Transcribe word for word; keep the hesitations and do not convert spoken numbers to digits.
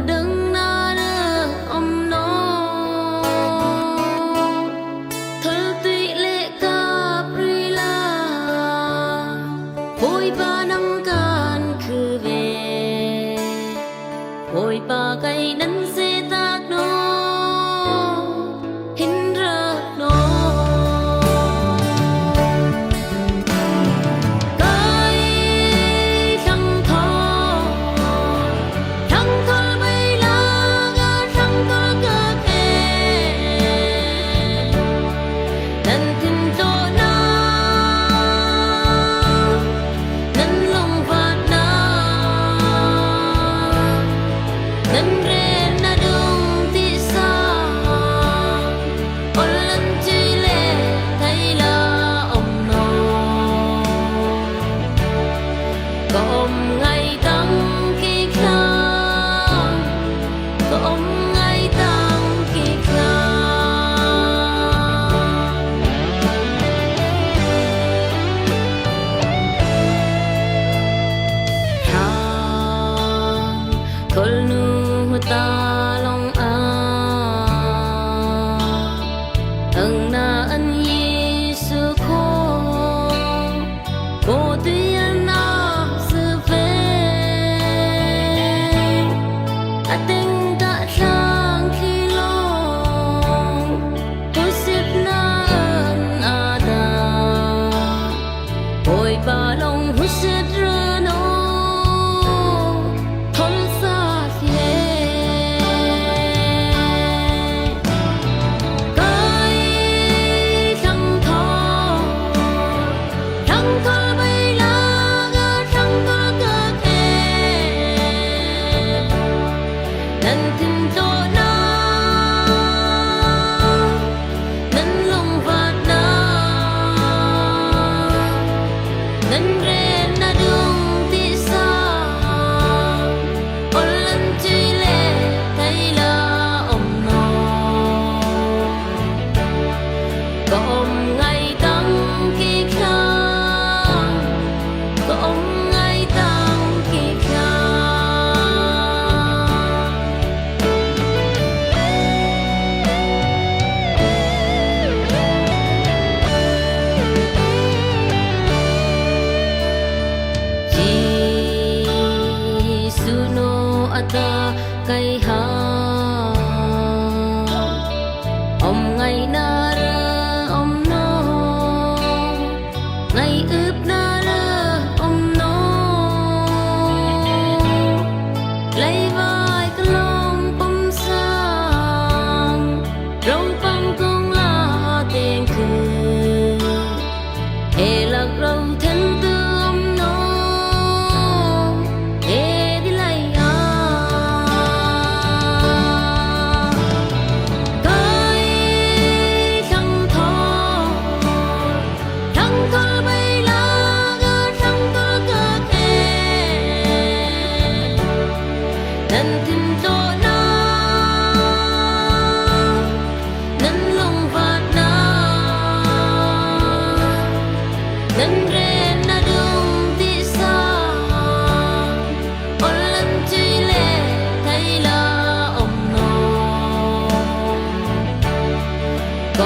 dang nara om no. Thol tui le kap ri la, Poipa nang kan khuwe. Poipa kai nan se tak no, hin ra no. Kai thang tho, thang thol bai la ga thang thol ka ke. Nan thin to na, nan long vat na, nan ren na dung ti sa. Ol an ti le thai la om no. Ka om ngai tang ki khlang, ka om ngai tang ki khlang. Thang thol nu ta long a, ang na an Yesu ko, ko ti an a se ve. A teng ka thang ki long, ko sip na an a da. Poipa long huset ra no, thol sa le. Kai thang tho, thang thol bai la ga thang thol ka ke. Nan thin to na, nan long vat na, nan ren na dung ti sa. Ol an ti le thai la om no. Ka om ngai tang ki khlang, ka om ngai tang ki khlang. Jisu no a ta kai ha, om ngai na ra om no, ngai up na ra om no. Lai vai ka long pom sang, rau pang kong la teng ku. E lak rau than tu om no, e di lai a. Kai thang tho, thang thol bai la ga thang thol ka ke. Nan thin to na, nan long vat na, nan ren na dung ti sa. Ol an ti le thai la om no. Ka